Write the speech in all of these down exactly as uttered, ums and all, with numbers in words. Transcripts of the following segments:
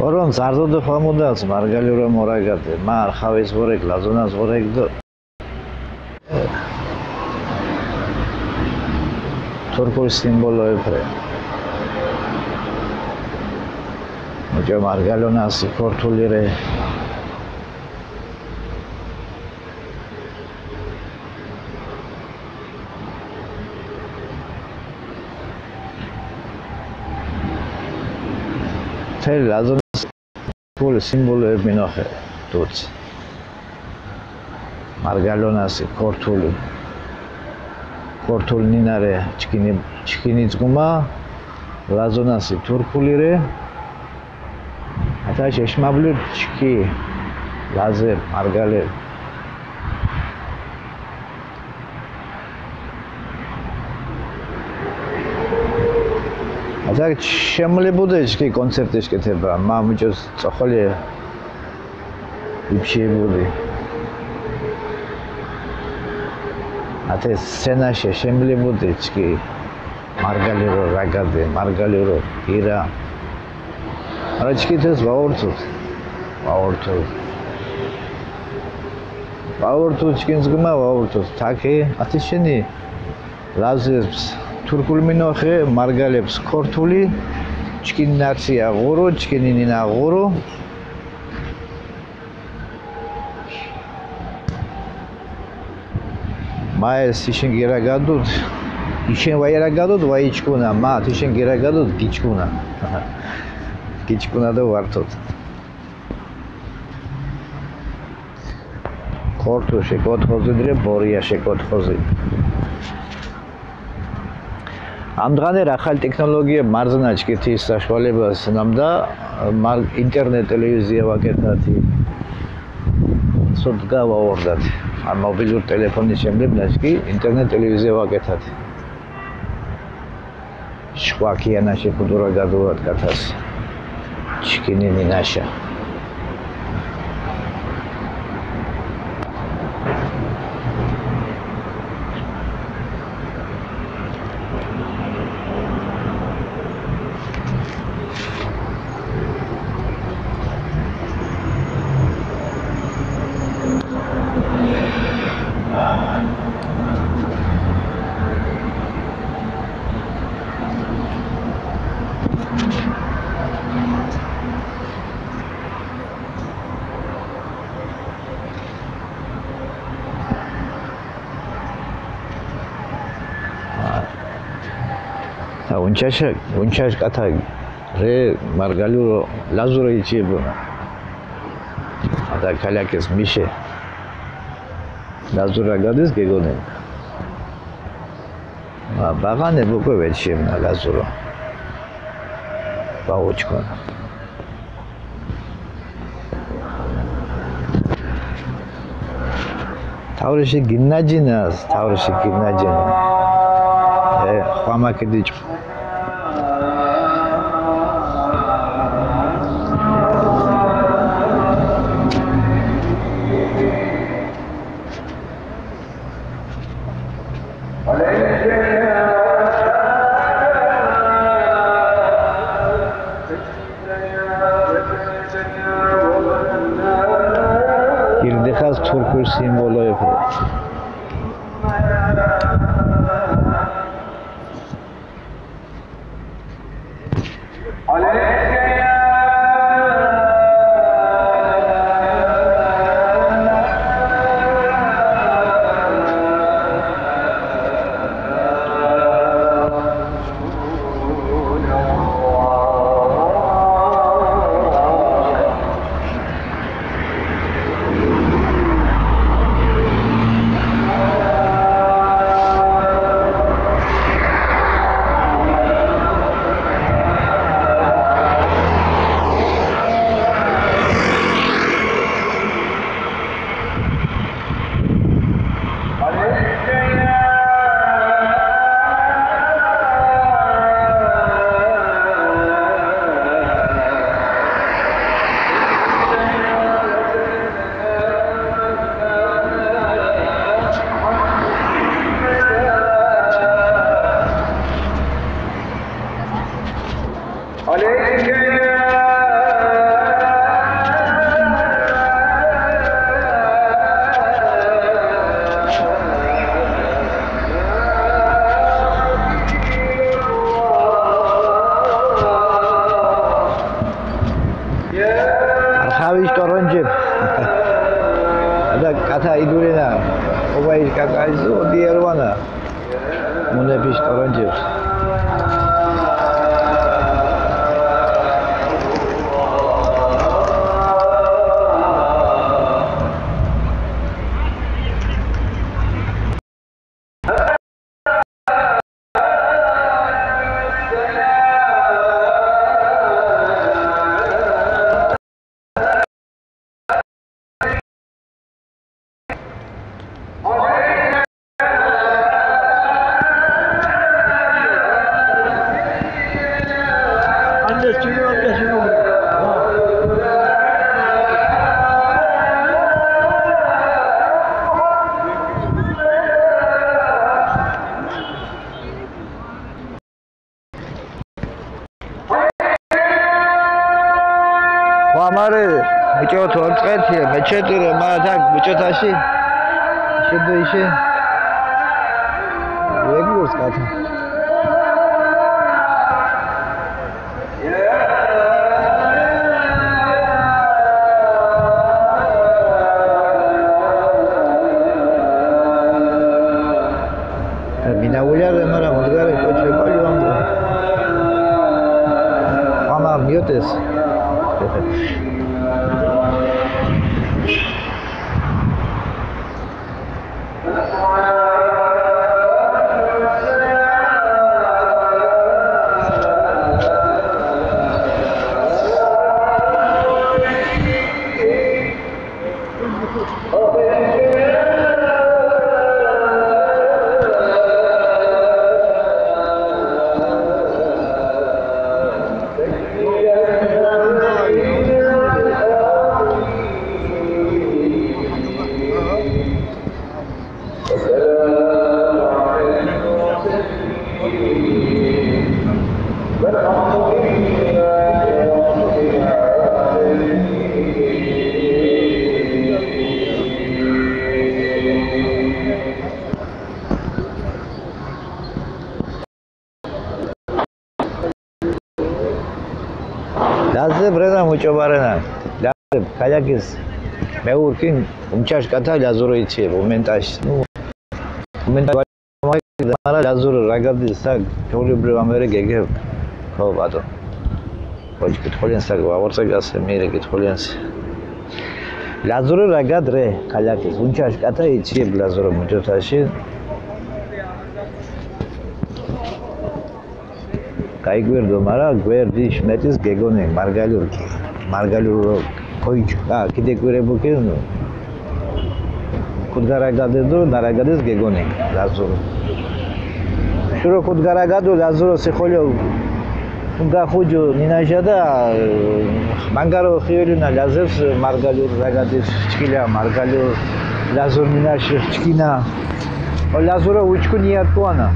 Orom zardo do xamudas, margali ro moragade, ma arxavis vorek, Lazonas vorek do. Turkul simboloyepre. Muç̌o margalonasi, kortuli re. Tel Lazonas. Turkul simbolu minoxe, dutsi. Margalonasi, kortuli. Kortul ninare, çkini, çkini dzguma, Lazonasi, turkuli re. Ata şeşmablu çki, Laze, margale. Atak şemuli bude çki konsert̆i şketeba, ma muç̌os tzoxoli ipşi budi. Ate sena şe-, şemuli bude çki margali ro ragade, margali ro ira. Ara çkites va ortut, va ortut. Va ortut, çkin dzguma va ortut. Taki, ati şeni Lazes turkul minoxe, margales kortuli, çkin natsiya ğuru, çkin nina ğuru. Ma es hişen geragadut, hişen va yeragadut, va içkuna, ma hişen geragadut, giçkuna. Giçkuna do vartut. Kortu şekontxozi dre, boriya şekontxozi. Amdğane raxal teknologiye marzana çkiti saşvaleba sinamda, mar-, internet televiziya vaketati. Sotga va ordat. A mobilur telefoni şemlebna çki internet televiziya vaketati. Şkva kiyanaşi kudura gaduvat katas. Çkini ninaşa. Ha, unçaşa, unçaş kata re margaluro lazuro içi bu. Ada kalakes mişe. Lazura gadis gegonen. Ma bağane buko veçim na lazuro. Ba uçkun. Tavrişi ginnacinas, tavrişi ginnacinas. E, xvama kediç. Girdixas turkul simboloyepes. Ata idurena, oba il kakaizu, diğer vana. Munepiş toroncir. Ğamari, muç̌o tort̆qeti, meçet̆ire, ma tak muç̌o taşi. Şimdi işi. Bekliyoruz zaten. Minavulyare mara mudgare koçe balyon. Ama miyotes. Lazep rena muç̌obarena. Lazep, kalyakis mevurkin, umçaş gat̆a lazuru içi, umentaş. Umentaş mara lazuru ragadi sa, çoli bri amere gege, ko bato. Koç kitxolen sa, vavorsa gase mire kitxolen sa. Lazuru ragad re, kalyakis, umçaş gat̆a içi lazuru muç̌o taşi. Gai gverdu mara, gverdi şmet̆is gegoni, margalur ki. Margalur koyçu, ha, kide gvere bukin. Kudgara gadedu, nara gades gegoni, lazuru. Şuro kudgara gadu, lazuru sixolyo. Gaxucu ninaja da, mangaro xiyolina lazes margalur ragadis çkila, margalur lazur ninaş çkina. O lazuro uçku niyatkuana.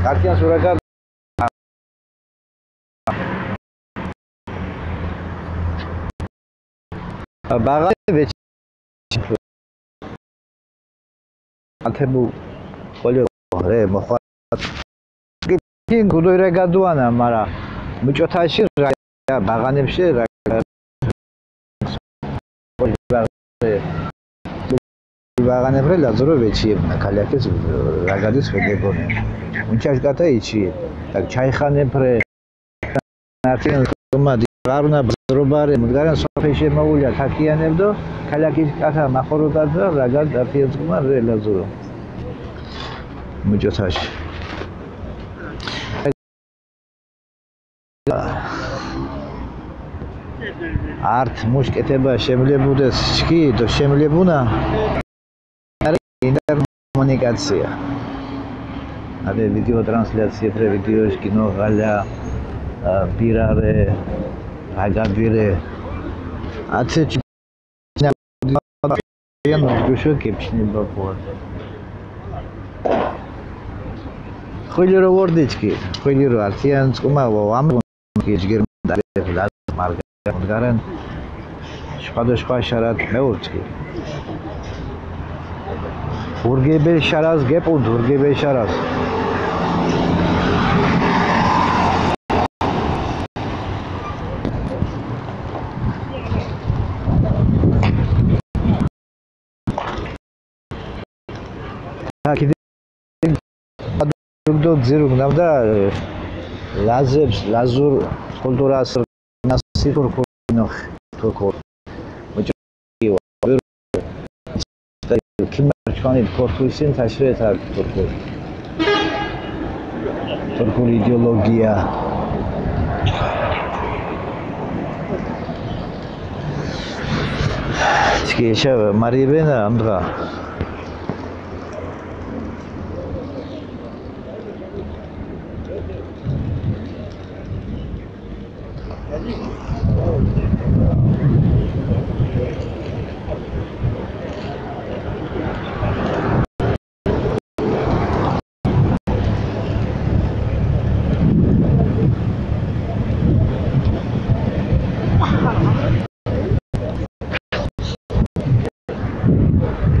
Katya suraga. Bağane ve ate bu kolyo re mofa. Gittin kudoyra gaduana mara. Muç̌o taşi ra bağane bir şey ra. Bağane pre lazuro veçiyebna kalyakis ragadis ve gegoni. Unçaş gat̆a içi. Tak çayxane pre. Artiyen zuma di varuna bzrobare mudgaren sopeşe mavulya takiyan evdo. Kalyakis gat̆a maxoru gat̆a ragad artiyen zuma re lazuro. Muç̌o taş. Art muşketeba şemlebudes çki do şemlebuna. Interkomunikatsiya. Ave video translatsiya pre video şkino ğala, a, birare, agabire. Atse çi- Yalnız düşün ki şimdi bak bu. Xuliro vordiçki, xuliro artiyan kuma o am ki jgir marga mudgaren. Şuxado şuxa şarat mevurçki. Urgebel şaraz gepund, urgebel şaraz. Hakide do dziruk namda, e, Lazebs, Lazur kulturas nasi Turkur, Turkur. Muç̌o kimar çkvani Turkur isin taşre ta Turkur. Turkur ideologiya. Çki eşe maribena andğa.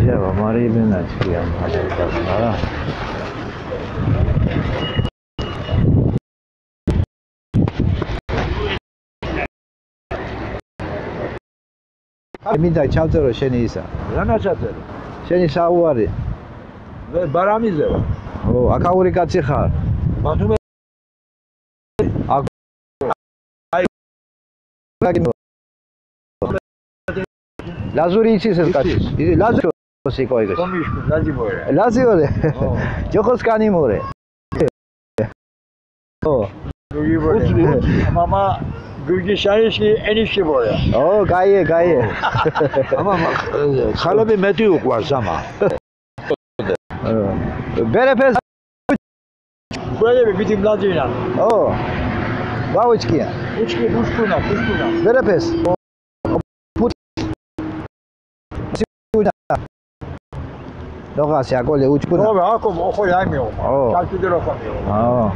Ya, mari ben açıklayalım. Hadi bakalım. Minda çavtero şeni isa. Rana çavtero. Şeni sa uvari. Ve baramize. O, akavuri kaçi xar. Batume. Ak-, Lazuri içi ses kaç. Lazuri sikoy. Komiş, Lazi bore. Lazuri. O. Çok skani more. O. Gürcü böyle. Ama, ama Gürcü şair ki en işi böyle. O, gaye, gaye. Ama bak, e, hala bir metü yok var ama. Berepes. Böyle bir bitim lazıyla. O. Ba uçki. Uçki, uçkuna, uçkuna. Berepes. Noğas ya gole uçkuna. Doğru, ako, oxo yaymiyor. O. Şarkıdır oxamıyor. O.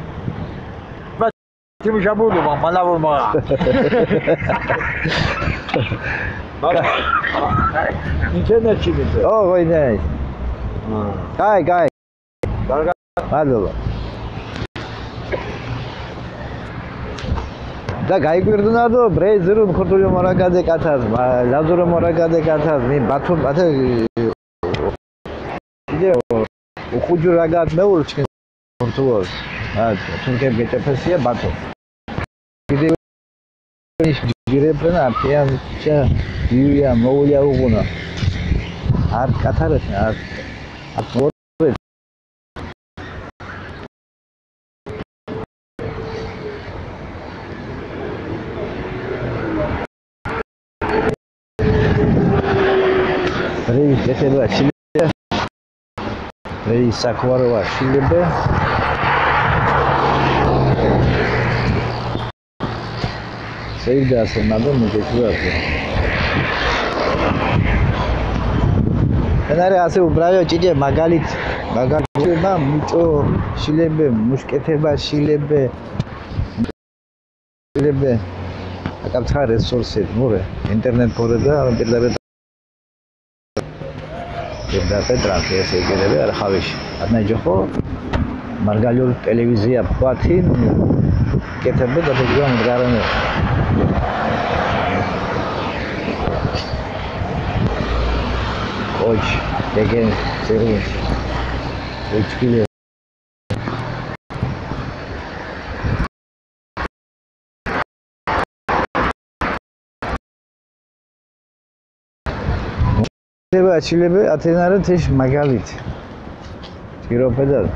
Şimdi şey buldu bak, bana vurma. Bak. İnternet şimdi. O, oynay. Ha. Gay, gay. Hadi oğlum. Da gayik verdunado, bre, zırun kurtulum oragade kataz, lazurun oragade kataz, mi batum, ate, işte o, o kucu ragat me ul çıkın kurtulur. Ha, çünkü geçe pesiye batum. Bir de iş girepren artıyan, şey, büyüyen, ne oluyor bu buna? Art katarız, art, art Reis, geçelim, şimdi. Reis, sakvarı var. Şimdi be. Sevda aslında, değil mi? Geçiyor aslında. Fenari ase ubrayo çiçe magalit. Magalit ma muç̌o şilebe, muşketeba şilebe. Şilebe. Akaptha resursi, mure. İnternet koreda, bir de Petra, sevgili Arhaviş. Adına Coho, Margalur televiziya patin, ketebe de bir yol garını. Koç, degen, sevinç. Üç kilo. Tebe açilebe Atenare teş magalit. Tiropedal.